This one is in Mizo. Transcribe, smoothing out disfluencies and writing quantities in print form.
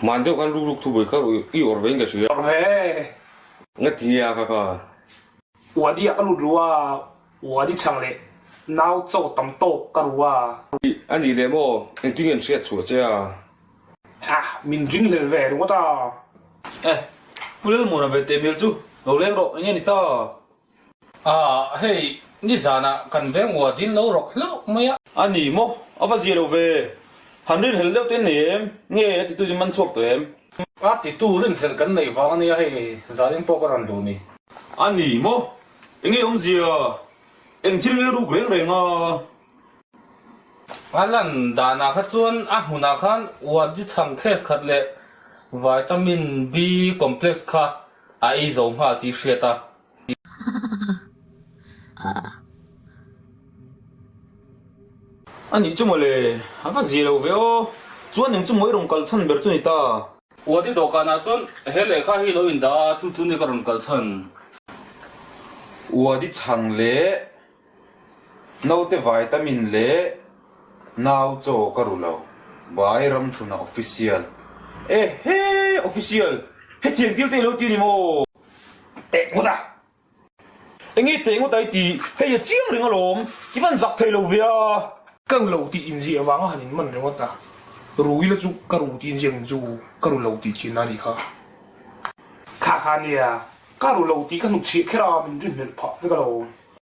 Hman deuh khan ruk ruk thu bui kha i awrh ve in ka hria. Awrh ve. Nga ti a ka ka. Wadi ah ka lut ru a, wadi chhang leh nau chaw tam tawk ka ru a. A nih leh maw, engtin nge an hriat chhuah che a? Ah, min ringhlel ve ringawt a. Eh, Pu Lalmuana ve teh hmel chu, lo leng rawh, enge ni ta? Ah, hei, nizanah kan veng wadin lo rawk hlauh mai a. A ni maw, a va zia lo ve. Han rinhlelh deuh te nei em? Nge a titu in man chhuak tawh em? A titu rinhlelh kan neih vang a nia hei, zanin pawh ka rawn duh ni. A ni maw, enge awmzia? Eng thil nge ruk reng reng a? A lan danah kha chuan a hmunah khan wadi chhang case khat leh vitamin B complex kha a ei zo nghal tih hriat a. A nih chu mawle, a va zia lo ve aw. Chuan eng chu maw i rawn kal chhan ber chu ni ta. Uadi dawhkanah chuan he lehkha hi lo indah a, chu chu ni ka rawn kal chhan. Uadi chhang leh naute vitamin leh nau chaw ka ru lo. Bai Ramthluna Official. Ehe! Official! Hetiang thil te i lo ti a ni maw? Teh ngawt a! Enge teh ngawt a i tih? Hei a chiang reng alawm, i van zak thei lo ve a. Ka ru lo tih inziah avanga han inman ringawt a, ru ila chu ka ru tih inziak in chu ka ru lo tih chin a nih kha. Kha kha nia, ka ru lo tih ka hnutchhiah kher a, min rinhlelh phah vek alawm.